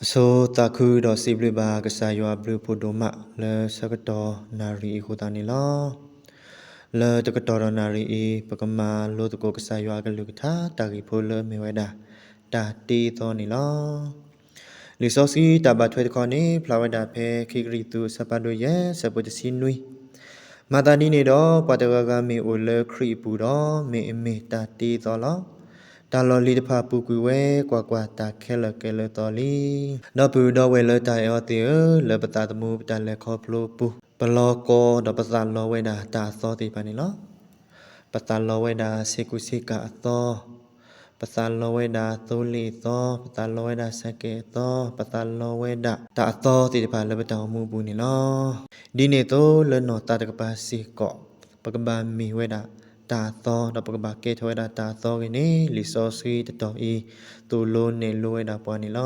အဆိသးခုဒီးစံးဘျုးဘၣ်ကစၢ်ယွၤအဘျုးအဖှိၣ်ဒိၣ်မးလၢဆၢကတီၢ်နၣ်ရံၣ်အံၤအဃိသတးန့ၣ်လီၤ. လၢတကတီၢ်ဒီးနၣ်ရံၣ်အံၤ ပကမၤလိသကိးကစၢ်ယွၤအကလုၢ်ကထါတၢ်ဂ့ၢ်ဖိလၢအမ့ၢ်ဝဲဒၣ် တၢ်တ့အသီန့ၣ်လီၤ. လံာ်စီဆှံတၢ်ဘၣ်ထွဲတခီန့ၣ် ဖျါဝဲဒၣ်ဖဲခံကရံၣ်သူးအဆၢဖးဒိၣ်ယဲၢ် ဆၢဖိတဆံနွံ မၤသးဒ်န့ၣ်ဒီး ပှၤတဂၤဂၤမ့ၢ်အိၣ်လၢခရံာ်အပူၤဒီး မ့ၢ်အမ့ၢ်တၢ်တ့အသီလီၤ. တၢ်လီၢ်လံၤတဖၣ်ပူၤကွံာ်ဝဲ, ကွၢ်ကွၢ်, တၢ်ခဲလၢာ်ကဲလၢသီလံ. ဒီပုၢ်ဒီဝဲၢ်လၢတၢ်အဲၣ်အီၤသ့ၣ်ဧၢ, လၢပသးသမူပတၢ်လဲၤခီဖျိအပူၤ ပလီၤကီၢ်ဒီးပသးလီဝဲဒၣ်တၢ်အသီသ့ၣ်တဖၣ်န့ၣ်လီၤ. ပသးလီဝဲဒၣ်စ့ကူစ့ကၤအသီ, ပသးလီဝဲဒၣ်သိလ့ၣ်အသီ, ပသးလီဝဲဒၣ်ဆဲးကဲးအသီ, ပသးလီဝဲဒၣ်တၢ်အသီသ့ၣ်တဖၣ်လၢပတၢ်အိၣ်မူအပူၤန့ၣ်လီၤ. ဒ်န့ၣ်အသိးလၢနီၢ်သးတကပၤစ့ၢ်ကီး ပကဘၣ်မ့ၢ်ဝဲဒၣ်တၢ်အသီ ဒီးပကဘၣ်ကဲထီၣ်ဝဲဒၣ်တၢ်အသီအဂ့ၢ်န့ၣ် လံာ်စီဆှံတတီၢ်အံၤ သိၣ်လိနဲၣ်လိဝဲဒၣ်ပှၤန့ၣ်လီ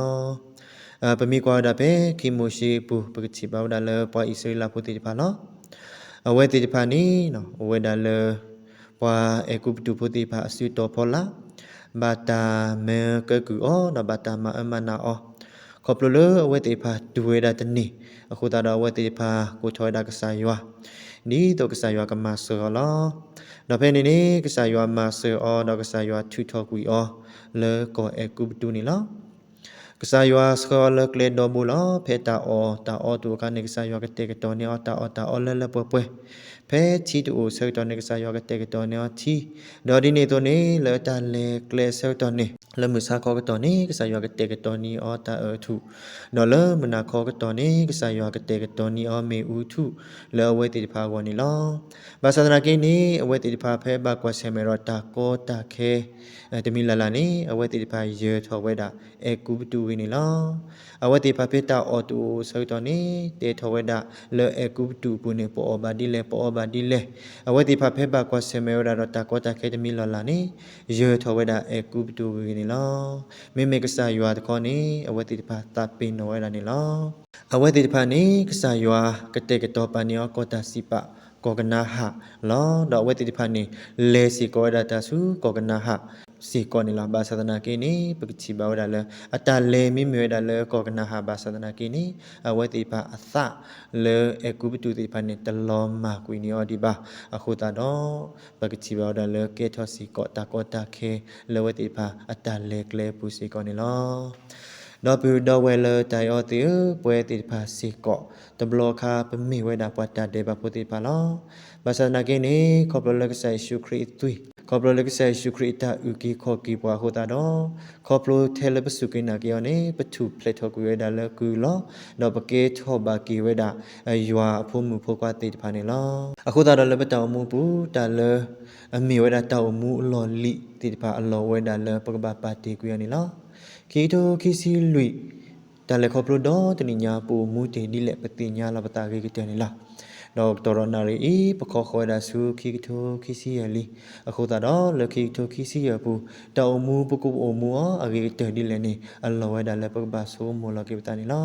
ၤ. ပမ့ၢ်ကွၢ်ဝဲဒၣ်ဖဲခံမိၤၡ့အပူၤ ပကထံၣ်ဘၣ်ဝဲဒၣ်လၢပှၤအံၣ်စရ့လးဖိသ့ၣ်တဖၣ်လီၤ. အဝဲသ့ၣ်တဖၣ်န့ၣ် အိၣ်ဝဲဒၣ်လၢ ပှၤအဲၤကူပတူးဖိသ့ၣ်တဖၣ်အစုတီၤဖီလာ် ဘၣ်တၢ်မၢကဲကုၢ်အီၤ ဒီးဘၣ်တၢ်မၤအၢမၤနးအီၤ ခီဖျိလၢအဝဲသ့ၣ်တဖၣ်တူၢ်ဝဲဒၣ်တန့ၢ်အဃိသတးဒီး အဝဲသ့ၣ်တဖၣ်ကိးထီၣ်ဝဲဒၣ်ကစၢ်ယွၤ ဒ်သိးကစၢ်ယွၤကမၤစၢၤအီၤလီၤ. ဒီးဖဲန့ၣ်န့ၣ် ကစၢ်ယွၤမၤစၢၤအီၤ ဒီးကစၢ်ယွၤထုးထီၣ်ကွံာ်အီၤ လၢကီၢ်အဲၤကူပတူးန့ၣ်လီၤ. ကစၢ်ယွၤဆှၢအီၤလၢကျဲဒီဘိလီၤ. ဖဲတၢ်အီၣ်တၢ်အီတအိၣ်အခါန့ၣ် ကစၢ်ယွၤကတဲာ်ကတီၤန့ၢ်အီၤတၢ်အီၣ်တၢ်အီလၢလၢပှဲၤပှဲၤ, ဖဲထံတအိၣ်အဆၢကတီၢ်န့ၣ် ကစၢ်ယွၤကတဲာ်ကတီၤန့ၢ်အီၤထံ, ဒီးဒ်န့ၣ်အသိးန့ၣ် လၢတၢ်လဲၤကျဲအဆၢကတီၢ်န့ၣ် လၢမုၢ်ဆါခီကတီၢ်န့ၣ် ကစၢ်ယွၤကတဲာ်ကတီၤန့ၢ်အီၤတၢ်အၢၣ်ထူၣ်, ဒီးလၢမုၢ်နၤခီကတီၢ်န့ၣ် ကစၢ်ယွၤကတဲာ်ကတီၤန့ၢ်အီၤမ့ၣ်အူထူၣ် လၢအဝဲသ့ၣ်တဖၣ်အဂီၢ်န့ၣ်လီၤ. ဘၣ်ဆၣ်သနာ်က့န့ၣ် အဝဲသ့ၣ်တဖၣ်ဖဲဘၣ်ကွၢ်ဆၢၣ်မဲာ်ဒီးတၢ်ကီတၢ်ခဲ တမံၤလၢ်လၢ်န့ၣ် အဝဲသ့ၣ်တဖၣ်ယၢၤထီၣ်ဝဲဒၣ်အဲၤကူပတူးအဂ့ၢ်န့ၣ်လီၤ. အဝဲသ့ၣ်တဖၣ်ဖဲတၢ်အီၣ်တအိၣ်အဆၢကတီၢ်န့ၣ် တဲထီၣ်ဝဲဒၣ်လၢအဲၤကူပတူးအပူၤန့ၣ် ပအီၣ်ဘၣ်ဒ်လဲၣ် ပအီဘၣ်ဒ်လဲၣ်, အဝဲသ့ၣ်တဖၣ်ဖဲဘၣ်ကွၢ်ဆၢၣ်မဲာ်ဝဲဒၣ်ဒီးတၢ်ကီတၢ်ခဲတမံၤလၢ်လၢ်န့ၣ် ယၢၤထီၣ်ဝဲဒၣ်အဲၤကူပတူးအဂ့ၢ်န့ၣ်လီၤ. မ့မ့ၢ်ကစၢ်ယွၤတခီန့ၣ် အဝဲသ့ၣ်တဖၣ်သးပ့ၤနီၣ်ဝဲဒၣ်န့ၣ်လီၤ. အဝဲသ့ၣ်တဖၣ်န့ၣ် ကစၢ်ယွၤကတဲာ်ကတီၤပာ်န့ၢ်အီၤကီၢ်တၢ်စံးပာ်ကီၢ်ကနၤအၣ်လီၤ. ဒီးအဝဲသ့ၣ်တဖၣ်န့ၣ် လဲၤစ့ၢ်ကီးဝဲဒၣ်တၢ်ဆူကီၢ်ကနၤအၣ်စ့ၢ်ကီးန့ၣ်လီၤ. ဘၣ်ဆၣ်သနာ်က့န့ၣ် ပကထံၣ်ဘၣ်ဝဲဒၣ်လၢ အတၢ်လဲၤမ့မ့ၢ်ဝဲဒၣ်လၢကီၢ်ကနၤအၣ်ဘၣ်ဆၣ်သနာ်က့န့ၣ် အဝဲသ့ၣ်တဖၣ်အသးလၢအဲၤကူပတူးသ့ၣ်တဖၣ်န့ၣ် တလီၤမၢ်ကွံာ်န့ၢ်အီၤဒံးဘၣ်. အဃိသတးဒီး ပကထံၣ်ဘၣ်ဝဲဒၣ်လၢကဲထီၣ်စ့ၢ်ကီးတၢ်ကီတၢ်ခဲလၢအဝဲသ့ၣ်တဖၣ်အတၢ်လဲၤကျဲအပူၤစ့ၢ်ကီးန့ၣ်လီၤ. ဒီပုၢ်ဒီဝဲၢ်လၢတၢ်အဲၣ်အီၤသ့ၣ်ဧၢ, ပဝဲသ့ၣ်တဖၣ်စ့ၢ်ကီး တဘျီအခါပမ့ၢ်ဝဲဒၣ်ပှၤတၢ်ဒဲးဘးဖိသ့ၣ်တဖၣ်လီၤ. ဘၣ်ဆၣ်သနာ်က့န့ၣ် ခီဖျိလၢကစၢ်ယ့ၣ်ၡူးခရံာ်အသွံၣ်, ခီဖျိလၢကစၢ်ယ့ၣ်ၡူးခရံာ်အတၢ်အုၣ်က့ၤခီၣ်က့ၤပှၤအဃိသတးဒီး ခီဖျိထဲလၢပစူၢ်က့ၤနာ်က့ၤအီၤန့ၣ် ပထူၣ်ဖျဲးထီၣ်ကွံာ်ဝဲဒၣ်လၢကုၢ်လီၤ, ဒီးပကဲထီၣ်ဘၣ်က့ၤဝဲဒၣ် ယွၤအဖိမုၣ်ဖိခွါသ့ၣ်တဖၣ်န့ၣ်လီၤ. အဃိသတးဒီးလၢပတၢ်အိၣ်မူအပူၤ တၢ်လၢအမ့ၢ်ဝဲဒၣ်တၢ်အိၣ်မူအလီၢ်လံၤသ့ၣ်တဖၣ်အလီၢ်ဝဲဒၣ်လၢပကဘၣ်ပာ်တ့ၢ်ကွံာ်အီၤန့ၣ်လီၤ. ခံကထိခံဆံလွံၢ် တၢ်လဲၤခီဖျိဒီတနံၣ်ညါ ပအိၣ်မူတ့ၢ်ဒ်လဲၣ် ပသ့ၣ်ညါလီၤပသးအဂ့ၤကတၢၢ်န့ၣ်လီၤ. ဒီးကတီၢ်ဒီးနၣ်ရံၣ်အံၤ ပခီဃီၤဝဲဒၣ်ဆူခံကထိခံဆံယဲၢ်လံ. အဃိသတးဒီးလၢခံကထိခံဆံယဲၢ်အပူၤ တၢ်အိၣ်မူပကအိၣ်မူအီၤအဂ့ၤကတၢၢ်ဒ်လဲၣ်န့ၣ် အလီၢ်ဝဲဒၣ်လၢပကဘၣ်ဆိကမိၣ်လီၤက့ၤပသးန့ၣ်လီၤ.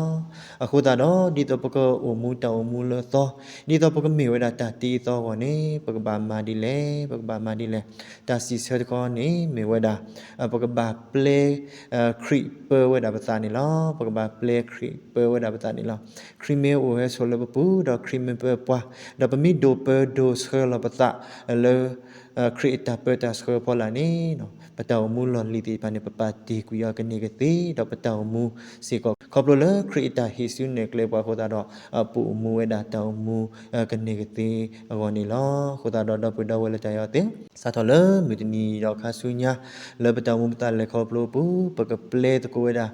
အဃိသတးဒီး ဒ်သိးပကအိၣ်မူတၢ်အိၣ်မူလၢအသီ, ဒ်သိးပကမ့ၢ်ဝဲဒၣ်တၢ်တ့အသီအဂီၢ်န့ၣ် ပကဘၣ်မၤဒ်လဲၣ်, ပကဘၣ်မၤဒ်လဲၣ်. တၢ်စံးဆၢတခီန့ၣ် မ့ၢ်ဝဲဒၣ် ပကဘၣ်ပျဲ ခရံာ်ပၢဝဲဒၣ်ပသးန့ၣ်လီၤ. ပကဘၣ်ပျဲခရံာ်ပၢဝဲဒၣ်ပသးန့ၣ်လီၤ. ခရံာ်မ့ၢ်အိၣ်ဟဲဆိးလၢပပူၤ ဒီးခရံာ်မ့ၢ်ပၢပှၤ, ဒီးပမ့ၢ်ဒိးပၢဒိးဆှၢလီၤပသးလၢ ခရံာ်အတၢ်ပၢတၢ်ဆှၢအဖီလာ်န့ၣ် ပတၢ်အိၣ်မူလီၢ်လံၤသ့ၣ်တဖၣ်န့ၣ် ပပာ်တ့ၢ်ကွံာ်အီၤကန့ၢ်ကသ့, ဒီးပတၢ်အိၣ်မူစ့ၢ်ကီး ခီဖျိလၢခရံာ်အတၢ်ဟံးစုနဲၣ်ကျဲပှၤအဃိသတးဒီး ပအိၣ်မူဝဲဒၣ်တၢ်အိၣ်မူကန့ၢ်ကသ့အဂီၢ်န့ၣ်လီၤ. အဃိသတးဒီး ဒီပုၢ်ဒီဝဲၢ်လၢတၢ်အဲၣ်အီၤသ့ၣ် စးထီၣ်လၢမုၢ်တနံၤဒီးခါဆူညါ လၢပတၢ်အိၣ်မူပသးလဲၤခီဖျိအပူၤ ပကပျဲသကိးဝဲဒၣ်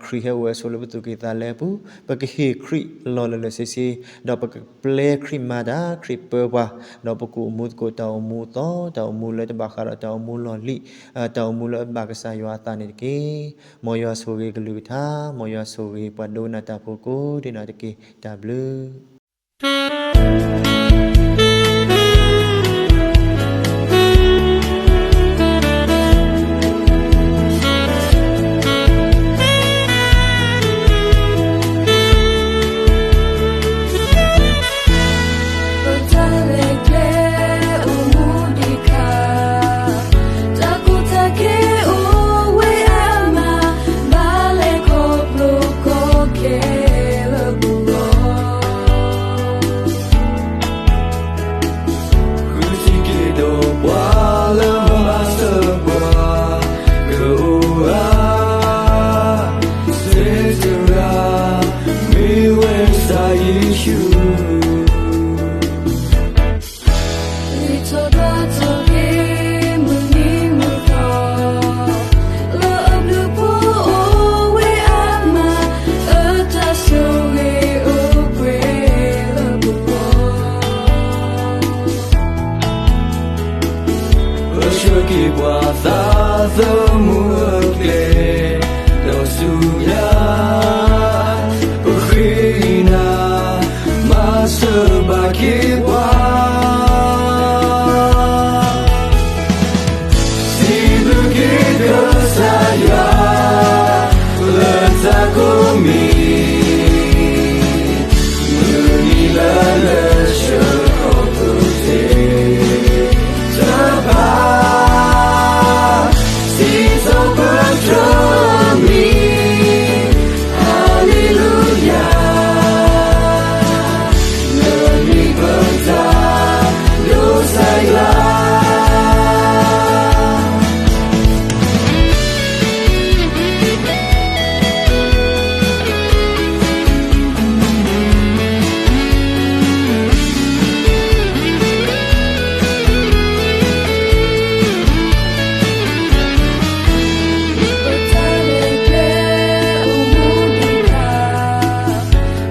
ခရံာ်ဟဲအိၣ်ဝဲဆိးလၢပသူၣ်ကံၢ်သးလဲအပူၤ, ပကဟ့ၣ်ခရံာ်လီၢ်လၢာ်လၢာ်ဆ့ဆ့, ဒီးပကပျဲခရံာ်မၤတၢ် ခရံာ်ပၢပှၤ, ဒီးပကအိၣ်မူသကိးတၢ်အိၣ်မူအသီ, တၢ်အိၣ်မူလၢတဘၣ်ဃးဒီးတၢ်အိၣ်မူလီၢ်လံၤ, တၢ်အိၣ်မူလၢအဘၣ်ကစၢ်ယွၤအသးန့ၣ်တက့ၢ်. မ်ယွၤဆိၣ်ဂ့ၤကလုၢ်ကထါ, မ်ယွၤဆိၣ်ဂ့ၤပှၤဒိကနၣ်တၢ်ဖိကိးဒ်နီၢ်တက့ၢ်. တၢ်ဘျုး ကစၢ်ယ့ၣ်ၡူး, ဂံၢ်ထီၣ်ဘါထီၣ်က့ၤမုၢ်နံၤမုၢ်သီ, လၢအဘျုးဖှိၣ်အိၣ်ဝဲအါမး, အတၢ်ဆိၣ်ဂ့ၤအိၣ်ပှဲၤလၢပဂီၢ်. ပဆှၢက့ၤပှၤသးသမူအကျဲ, ဒီးဆူညါ ပဃ့နၤ, မၤစၢၤဘၣ်က့ၤပှၤ. စံးဘျုးက့ၤကစၢ်ယွၤ လၢတၢ်ကိးမံၤ, မုၢ်နံၤလၢလၢဆၢကတီၢ်သ့ၣ် တဖၣ်, စံးထီၣ်ပတြၢၤမံၤ, ဟၤလ့လူယၤ, နမ့ၢ်ပတၢ်ဒိးစၢ်ယွၤ.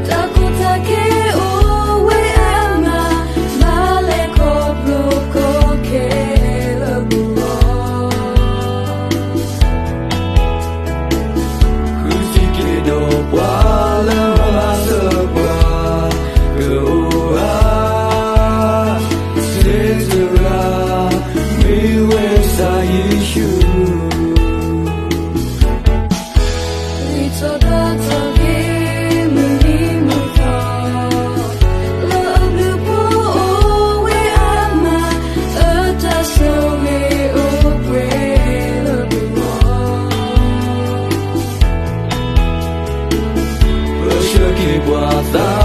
တၢ်ကီတၢ်ခဲအိၣ်ဝဲအါမး, ဘၣ်လဲၤခီဖျိကီခဲလၢာ်ပဂီၢ်. ဃုစံးက့ၤဒီးပှၤလၢအမၤစၢၤပှၤ, ကအိၣ်ဧါ, စ့တဂၤ, မ့ၢ်ဝဲကစၢ်ယ့ၣ်ၡူး. ဂံၢ်ထီၣ်ဘါထီၣ်က့ၤမုၢ်နံၤမုၢ်သီ, လၢအဘျုးဖှိၣ်အိၣ်ဝဲအါမး, အတၢ်ဆိၣ်ဂ့ၤအိၣ်ပှဲၤလၢပဂီၢ်. ပဆှၢက့ၤပှၤသး